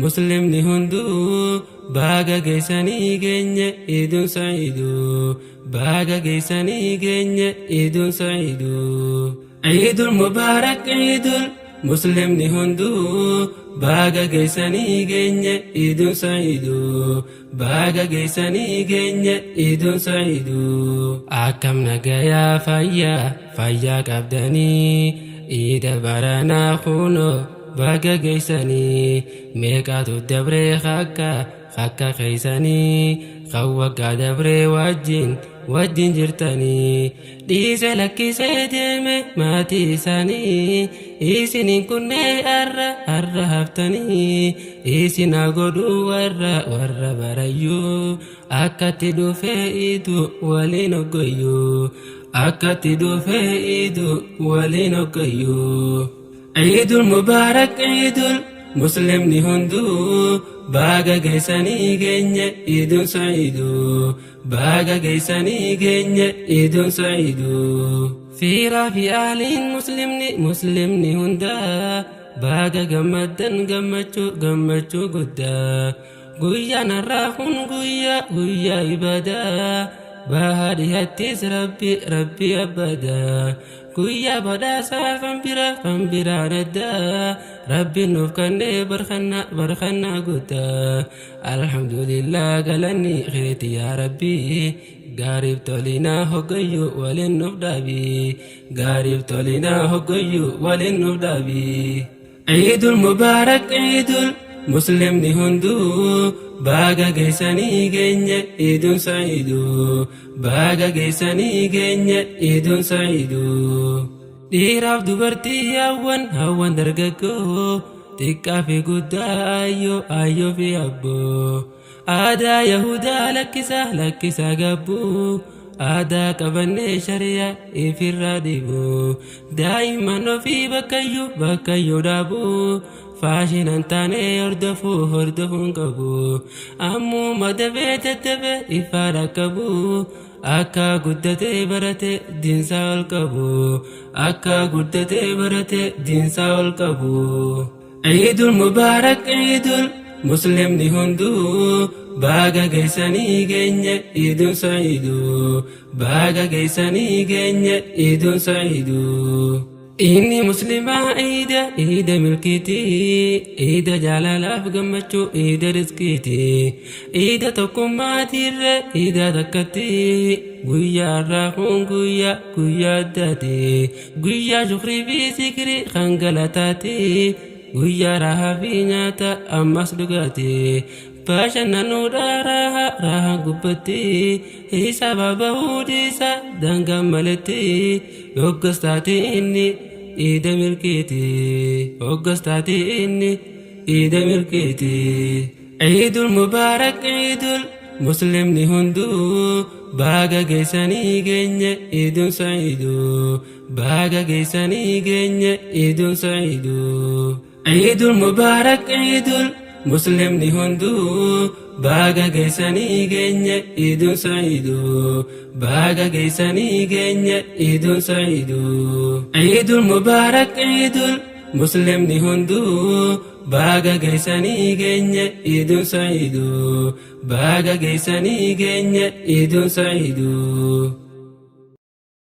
Muslimni hunduu baga geessanii geenye iiduun sa'iiduu, baga geessanii geenye iiduun sa'iiduu. Iidul Mubaarak, iidul Muslimni hunduu baga geessanii geenye iiduun sa'iiduu, baga geessanii geenye iiduun sa'iiduu. Akkam nagayaa, fayyaa fayyaa qabdanii? Iida baranaa kunoo baga geessanii. Meeqaatu dabree akka akka keeysanii kan waggaa dabree wajjin wajjin jirtanii dhiise lakkisee deeme maatii isaanii isiniin kunnee arra arra haftanii isin haa godhuu warra warra barayyuu akkatti dhufee iidu waliin hoggayyuu, akkatti dhufee iidu waliin hoggayyuu. Iidul Mubaarak, iidul Muslimni hunduu baga geessanii geenye iiduun sa'iiduu, baga geessanii geenye iiduun sa'iiduu. Fiiraa fi aaliin muslimni muslimni hundaa baga gammaddan gammachuu gammachuu guddaa. Guyyaan har'aa kun guyyaa guyyaa ibaadaa, bahaa dhihattis rabbi rabbi abbadaa. Guyyaa badhaasaa kan bira kan biraan addaa rabbi nuuf kennee barkannaa barkannaa guddaa. Alhamdulillah, galanni keeti yaa rabbi. Gaariif tolinaa hoggayyuu waliin nuuf dhaabi, gaariif tolinaa hoggayyuu waliin nuuf dhaabi. Iidul Mubaarak, iidul Muslimni hunduu baga geessanii geenye iiduun sa'iiduu, baga geessanii geenye iiduun sa'iiduu. Dhiiraaf dubartii, hawwan hawwan dargaggoo, xiqqaa fi guddaa, ayyoo ayyoo fi abboo, aadaa yahudaa lakkisa lakkisa gabbuu, aadaa qabannee shari'a ifirraa dhibu, daa'imman ofii bakkayyuu bakkayyuu dhaabuu, faashinan taanee hordofuu hordofuun qabu, ammuma dafee daddafee ifaa dhaqqabu, akka guddatee barate diinsaa ol qabu, akka guddatee barate diinsaa ol qabu. Iidul Mubaarak, iidul Muslimni hunduu baga geessanii geenye iiduun sa'iiduu, baga geessanii geenye iiduun sa'iiduu. Inni muslimaa iida iida milkiiti, iida jaalalaaf gammachuu, iida rizqiiti, iida tokkummaatiirre, iida takkatti. Guyyaa irraa kun guyyaa guyyaa addaati, guyyaa shukrii fi zikrii kan galataati, guyyaa raahaa fi nyaata ammas dhugaati, bashannanuudha raaha raaha gubbatti, hisaaba bahuu dhiisa daangaan maletti. Hoggas taati inni iida milkiiti, hoggas taati inni iida milkiiti. Iidul Mubaarak, iidul Muslimni hunduu baga geessanii geenye iiduun sa'iiduu, baga geessanii geenye iiduun sa'iiduu. Iidul Mubaarak, iidul Muslimni hunduu baga geessanii geenye iiduun sa'iiduu, baga geessanii geenye iiduun sa'iiduu. Iidul Mubaarak, iidul Muslimni hunduu baga geessanii geenye iiduun sa'iiduu, baga geessanii geenye iiduun sa'iiduu.